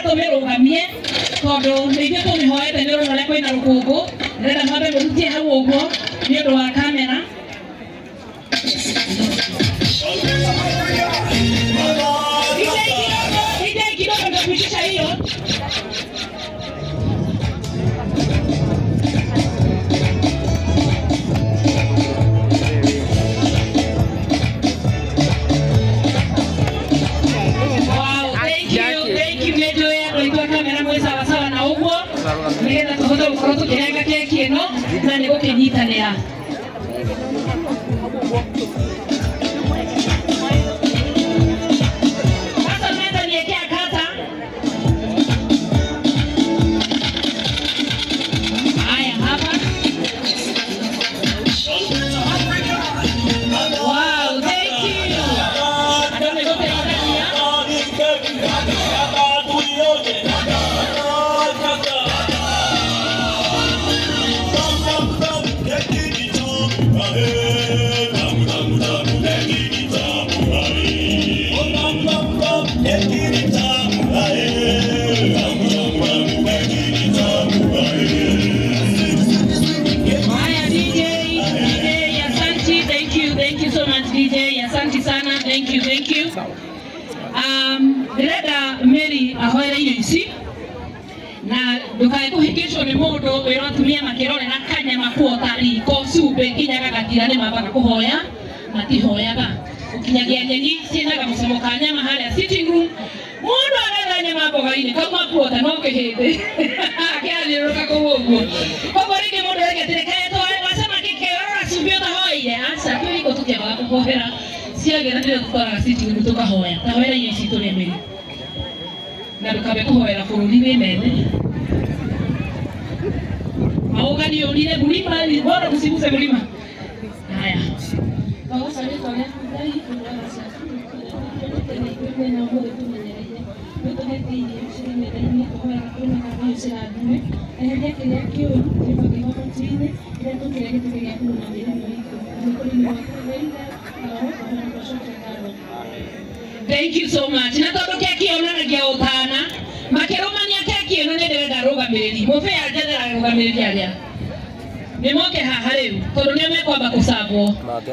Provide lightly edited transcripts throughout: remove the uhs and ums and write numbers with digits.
Tũmĩrũgamie tondũ nĩ ithuĩ tũmĩhoete nĩ ũrona ũrĩa kwĩna rũkũngũ. Ndĩrenda mwambe mũrutie hau ũguo nĩ ũndũ wa kamera. DJ kidogo ndio kuitisha hiyo. Wow, thank you, thank you Mejoya kwa kamera mwe sawa sawa na uguo nigetha tuhote gukorwo tukirenga keki ino na ni gukinyitanira. Sasa meza niekea kata. Haya hapa. Wow, thank you. Adone gote ya. Haya DJ, DJ asante, thank you so much DJ, asante sana, thank you, thank you. Ndĩrenda Mary ahoere irio ici na ndukae kũhĩngĩcwo nĩ mũndũ wĩra atumia makĩrorera kanyama kuota riko cumbĩ nginya gagathira nĩ mambaga kũhoya matihoyaga ũkinyagia nyeni ciĩna gamũcamo ka nyama harĩa sitting room mũndũ aretha nyama mboga-inĩ kauma kuota no kĩhĩndĩ akĩrathiũrũrũka kũu ũguo koguo rĩngĩ mũndũ aretire wacama kĩkerora cumbĩ ũtahoeire aca twĩ riko tũkĩambaga kũhoera ciagĩra nĩrĩo tũtwaraga sitting room tũkahoya tahoera irio ici tũrĩe Mary na ndukabe kũhoera bũrũri wĩ methe maũgani ũrire mlima bora msiguse mlima. Haya Thank you so much. Na tondu keki yonanagia ũtana makĩrũmania keki ĩno nĩ ndĩrenda arũgamĩrĩri mũbĩa njethera arũgamĩrĩri arĩa nĩ moke haha rĩu tondũ nĩo mekwamba kũcabwo.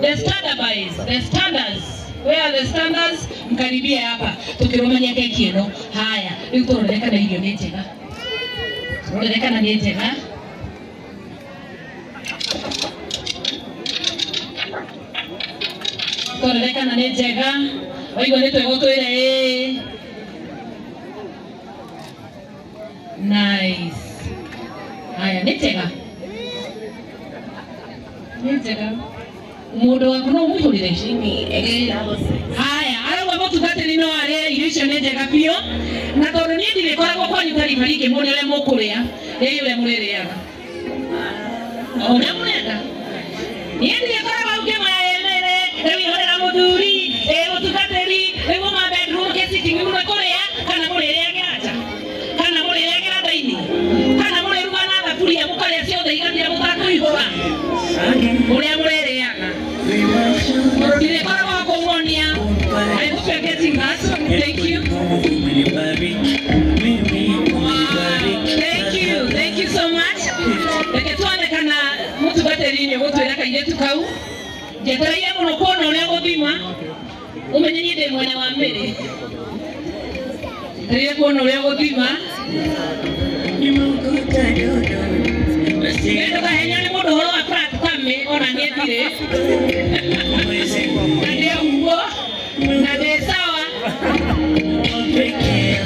The standards, the standards, where are the standards? Mkaribie hapa tukirũmania keki ĩno. Haya rĩu tũrore kana irio nĩ njega, tũrore kana nĩ njega. Tũrore kana nĩ njega. Waigua nĩ twegũtwĩre ĩĩ. Nice. Haya nĩ njega, nĩ njega. Mũndũ waku no ũmũihũrĩre. Haya arauga mũtungatĩri no arĩe irio icio nĩ njega biũ na tondũ niĩ ndirĩkoragwo kwanyu karima rĩngĩ mũrĩ ũrĩa mũkũrĩa rĩi ũrĩa mũrĩrĩaga o ũrĩa mũrenda. Niĩ ndirĩkoragwo hau ngĩmwĩra ĩmere rĩu ihũrĩra mũthuri ĩ mũtungatĩri rĩu uma bedroom ke sitting room kũrĩa kana mũrĩrĩagĩra nja kana mũrĩrĩagĩra dining kana mũrĩruga na thaburia mũkarĩa ciothe igathira mũtakũihũra ũrĩa mũrĩrĩaga. Ndirĩkoragwo kũmuonia. I hope you're getting that. Thank you. Wow. Thank you. Thank you so much. Reke tuone kana mũtungatĩri nĩ ũgũtwĩra kairĩtu kau. Njetereire mũno kuona ũrĩa gũthima ũmenye niĩ ndĩ mwena wa Mary. Njetereire kuona ũrĩa gũthima. Ndũkahenio nĩ mũndũ ũhoro wa flat tummy ona niĩ ndirĩ na ndĩ ũguo na ndĩ sawa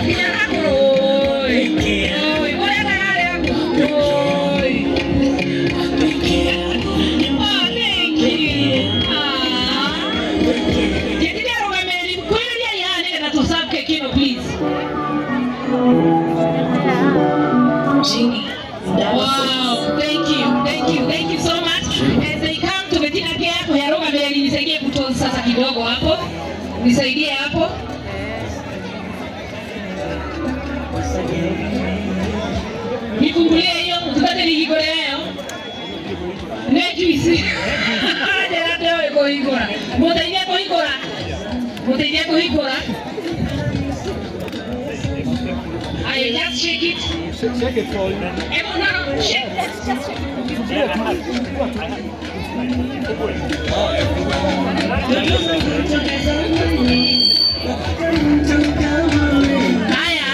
nginya gakũrũ oi ũrĩa ndararĩa oi. Oh, thank you. Ah. Njĩtire arũgamĩrĩri kwĩrĩriai haha nĩgetha tũserve keki ĩno please. Wow, thank you, thank you, thank you so much. As they come to Bettina Care, kuhe arũgamĩrĩri nisaidie kutoa sasa kidogo hapo. Nisaidie hapo. Nifungulie hiyo, tupate nihingũre hiyo. Nĩ juice. Njĩra ndĩũĩ kũhingũra. Mũteithie kũhingũra. Mũteithie kũhingũra. Haya Just shake it. Shake it for you. No, shake. Just shake it. Haya.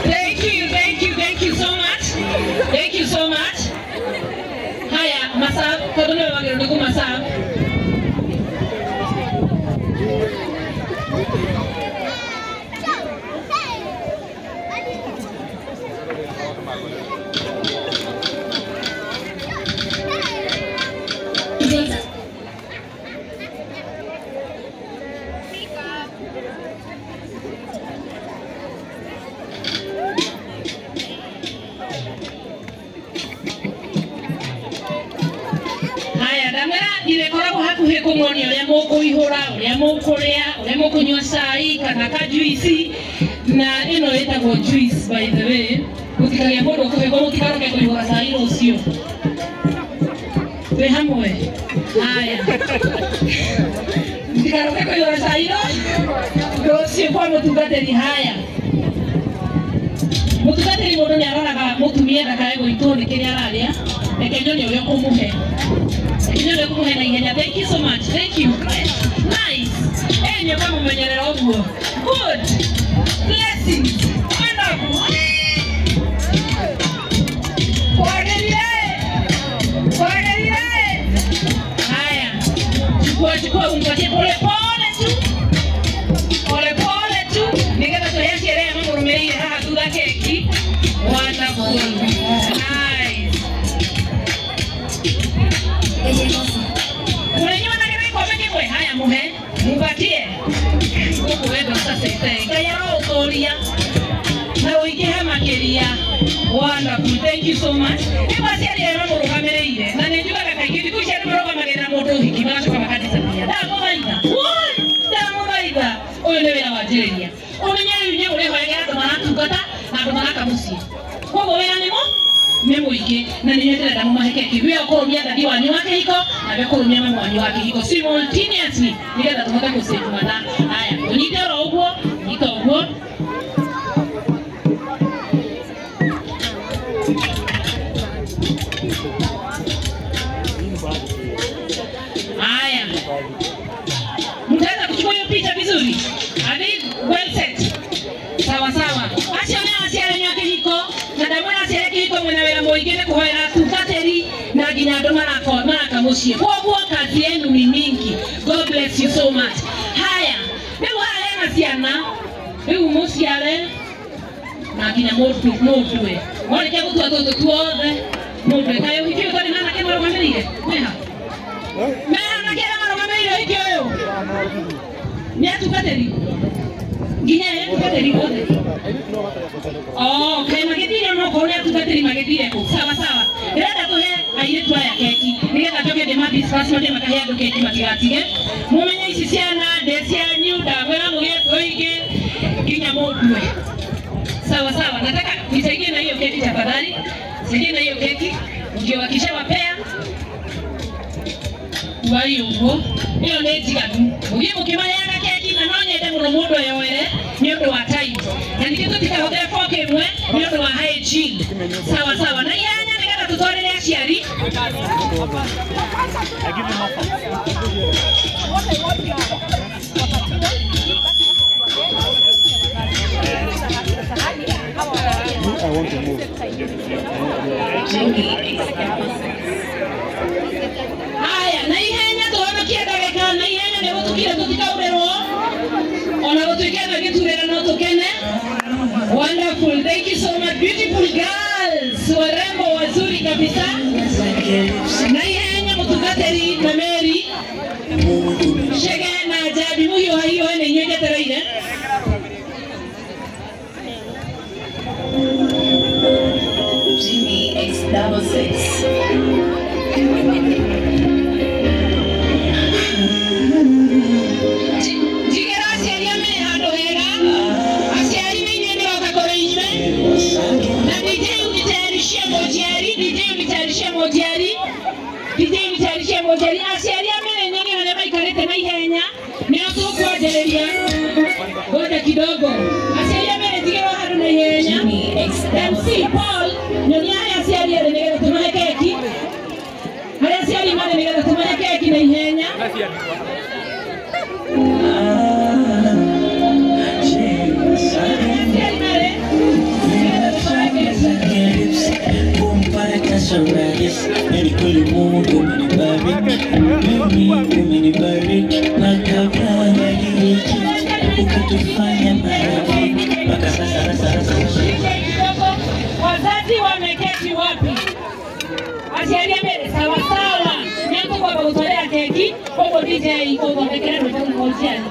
Thank you, thank you, thank you so much. Thank you so much. Haya, Masab, tondu niwe wagĩrĩirwo nĩ kũmasab. Ndĩrĩkoragwo hakuhĩ kũmuonia ũrĩa mũkũihũra, ũrĩa mũkũrĩa, ũrĩa mũkũnyua cai kana ka juice, na ĩno ĩtagwo juice by the way. Gũtikagĩa mũndũ ũkũhĩngwo, mũtikaroke kũihũra cai rũciũ. Twĩ hamwe? Haya. Mũtikaroke kũihũra cai rũciũ kwa mũtungatĩri. Haya. Mũtungatĩri mũndũ nĩ aroraga mũtumia ndakae gũitwo nĩ kĩrĩa ararĩa, reke nyone ũrĩa ũkũmũhe. Thank you so much. Thank you. Nice. Good. Blessings. Wonderful. Haya. Chukua umpatie pole pole tu. Pole pole tu. Nigetha tuhe sherehe mamũrũmĩrĩire haha thutha keki. Wonderful. Nice. Mũrĩnyua na gĩkombe kĩmwe? Haya, mũhe, mũbatie gũkũ wendo sasete. Ngai aroũtũria na ũingĩhe makĩria. Wonderful, thank you so much. Rĩu aciari arĩa mamũrũgamĩrĩire, na nĩ njugaga kaingĩ thikũ ici andũ marũgamagĩrĩra mũndũ ũhiki magacoka makadisappear. Ndamũthaitha, ndamũthaitha, ũyũ nĩ wĩra wanjĩrĩria. Ũmenye rĩu nĩ ũrĩhoyagĩra andũ maratungata na andũ maraka mũciĩ. Koguo wĩra nĩ nĩ mũingĩ na nĩ ndĩrenda mũmahe keki. We ũkũrũmia dadi wanyu wa kĩhiko na we ũkũrũmia mami wanyu wa kĩhiko simultaneously nĩgetha tũhote gũsave mathaa. Haya, ũnyite oro ũguo, nyita ũguo. Haya, mtaweza kuchukua hiyo picha vizuri? Are they well set? Sawa sawa. Acio nĩ aciari anyu a kĩhiko na ndamwĩra aciari a kĩhiko mwĩna wĩra mũingĩ nĩ kũhoera atungatĩri na nginya andũ maraka mũciĩ. Koguo kazi yenu ni mingi. God bless you so much. Haya, rĩu haha hena ciana, rĩu mũciare na nginya mũndue. Mwarĩkia gũtua tũtũ tuothe, mũndue. Kaĩ ũhiki ũyũ ũtarĩ na anake marũgamĩrĩire? Meha? Meha anake arĩa marũgamĩrĩire ũhiki ũyũ? Nĩ atungatĩri? Nginya atungatĩri othe? Oh, kaĩ magĩthire no korwo nĩ atungatĩri magĩthire kũ? Sawa sawa. Ndĩrenda tũhe airĩtu aya keki nĩgetha njoke ndĩma disperse mathiĩ makahe andũ keki matigatige. Mũmenye ici ciana ndĩ cianyu, ndamwĩra mũgĩe tũingĩ nginya mũndue. Sawa sawa. Nataka nisaidie na hiyo keki tafadhali. Nisaidie na hiyo keki. Ndio wakishawapea wai ũguo ĩyo nĩ njiganu. Mũthiĩ mũkĩmaheaga keki na no nyende mũno mũndũ eyoere nĩ ũndũ wa time. Na ningĩ tũtikahũthĩre fork ĩmwe nĩ ũndũ wa hygiene. Sawa sawa. Na ihenya nĩgetha tũtwarĩre aciari. I want to move. Haya, na ihenya tũhonokie ndagĩka, na ihenya nĩ gũtũkire tũtikaurĩrwo. Ona gũtuĩke andũ aingĩ turĩra no tũkene. Wonderful, thank you so much. Beautiful girls, warembo wazuri kabisa. Na ihenya mũtungatĩri na Mary Chege na Jabi mũhiũhahiũhe nĩ inyuĩ njetereire. Jimmy X double six. Njigĩra aciari a me handũ hega. Aciari nĩ inyuĩ ndĩroka kũrĩ inyuĩ. Na DJ ũgĩtayarishie mũnjĩre. tũkĩanjĩrĩria. Ngoja kidogo. Aciari a Mary tigĩrwo handũ na ihenya. MC Paul, nyonia harĩa aciari erĩ nĩgetha tũmahe keki. Harĩa aciari marĩ nĩgetha tũmahe keki na ihenya. Aciari marĩ nĩgetha tũmahe keki. Wazazi wameketi wapi? Aciari mbere sawa sawa. Nyango kwa gũtwarĩra keki, koguo DJ ũthondekere rwĩmbo rwa ũciari.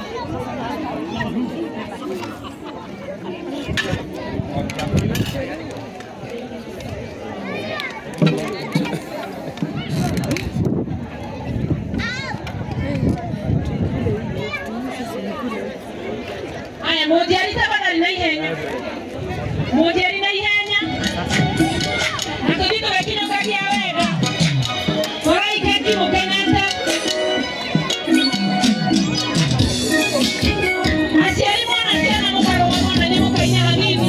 Aya, mũnjiari tafadhali na ihenya. Mũnjiari na ihenya. Na tũthiĩ tũgĩkinyũkagia wega. Orai keki mũkenete. Aciari mwana ciana mũkarũgama na nĩ mũkaina hanini.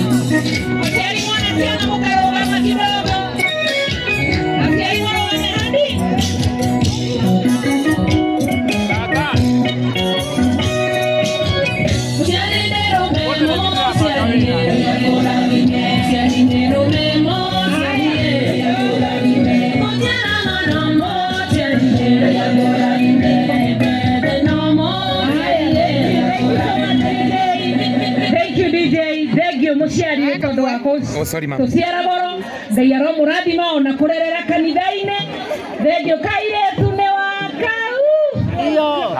Aciari mwana ciana mũkarũgama kidogo. Aciari mũrũgame hanini. Thank you DJ, thank you muciari tondu wa tuciara boro Ngai aromũrathima ona kũrerera kanitha-inĩ. Thank you kairetu nĩ wakau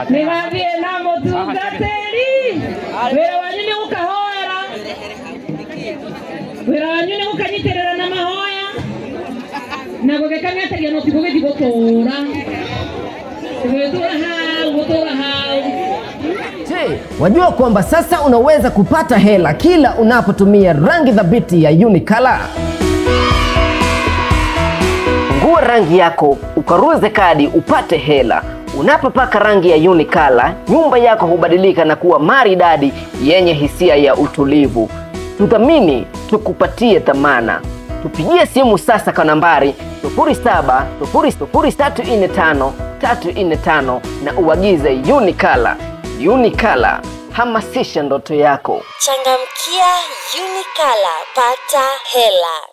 nĩ gathiĩ na mũtungatĩri. Wĩra wanyu nĩ gũkahoera, wĩra wanyu nĩ gũkanyitĩrĩra na mahoya na gũgĩkang'atagia no ti gũgĩthiĩ gũtũra gũgĩtũra hau gũtũra hau. Je, wajua kwamba sasa unaweza kupata hela kila unapotumia rangi thabiti ya Unicolor? Fungua rangi yako, ukaruze kadi upate hela. Unapopaka rangi ya Unicolor, nyumba yako hubadilika na kuwa maridadi yenye hisia ya utulivu. Tuthamini, tukupatie thamana. Tupigie simu sasa kwa nambari 07000345 na uagize Unicolor. Unicolor, hamasisha ndoto yako. Changamkia Unicolor, pata hela.